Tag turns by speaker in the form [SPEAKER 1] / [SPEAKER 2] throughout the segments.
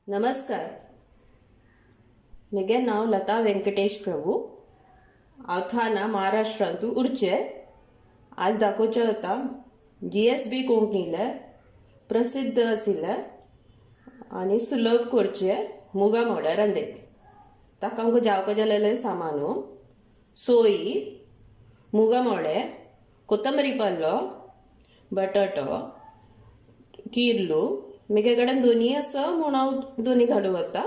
[SPEAKER 1] नमस्कार. म्हगे नांव लता व्यंकटेश प्रभू. हांव थाना महाराष्ट्रांतू उरचें. आज दाखोवचें वता GSB कोंकणीले प्रसिद्ध आशिल्ले आनी सुलभ करचे मुगा मोड्या रांदे. ताका आमकां जावपा जालेलें सामानू सोयी, मुगा मोडे, कोथंबरी पालो, बटाटो, किर्लू. म्हगे कडेन दोनी आसा म्हूण हांव दोनी घालूं वता.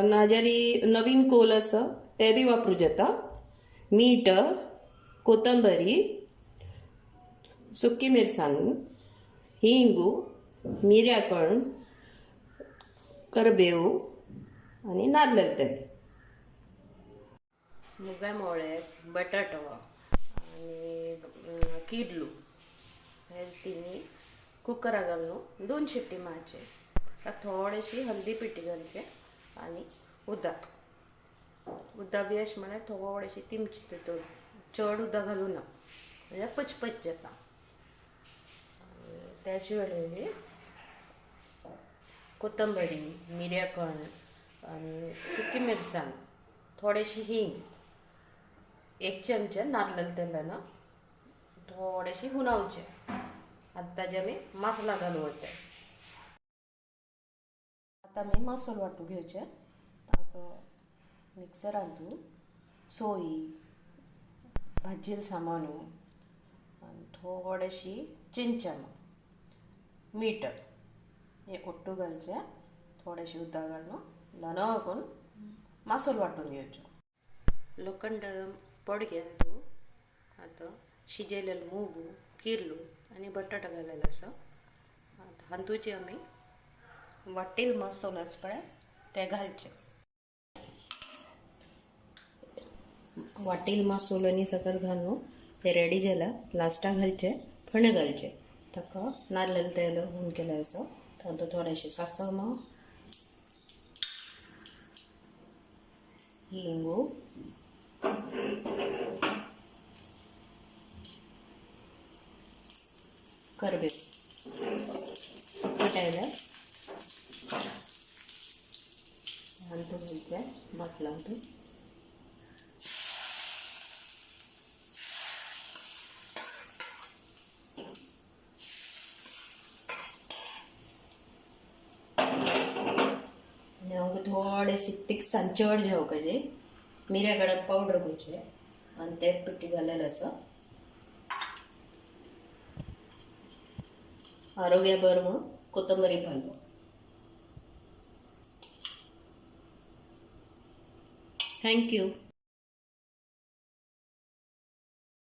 [SPEAKER 1] नाजाल्यार नवीन कोल आसा ते बी वापरूं जाता. मीठ, कोथंबरी, सुकी मिरसांग, हिंगू, मिऱ्या कण, करबेव आनी नाल्ल तेल. मुगा मोळे, बटाटो आनी किर्लू हे तिनी कुकरा घालून 2 शिट्टी मारचे. ताका थोडेशी हल्दी पिठी घालचे आनी उदक उदक बी अशें म्हळ्यार थोडेशी तिमची तितून चड उदक घालूं ना म्हणजे पचपच जाता. त्याचे वेळेर कोथंबरी, मिऱ्या कण आनी सुकी मिरसांग, थोडेशी हिंग, 1 चमचा नाल्ल तेलान थोडेशी हुनावचें. आतां ताजे आमी मसाला घालूं वता. आतां आमी मसालो वांटूं घेवचें. ताका मिक्सरांतू सोयी, भाजयेल सामानू आनी थोडेशी चिंचमा, मीठ हें ओट्टू घालचें. थोडेशें उदक घालून ल्हान करून मसालो वांटून घेवचो. लोखंड पडग्यांतू आतां शिजयलेलो मुगू, किर्लू आनी बटाटो घालेलो आसा. आतां हातूचे आमी वाटेल मसालो आसा पळय ते घालचे. वाटेल मसालो आनी सगळें घालून ते रेडी जाला. लास्टाक घालचे फणें घालचे. ताका नाल्ल तेल हून केलें आसा तातूंत थोडेशें सासवां, हिंगू, करबेव फुटफुटायले हातूंत घालचें मसाला. आनी आमकां थोडेशी तिखसाण चड जेवपाची मिऱ्या कडेन पावडर करचें आनी ते पिठी घालेलें आसा. आरोग्या बरें म्हूण कोथंबरी पालो. Thank you.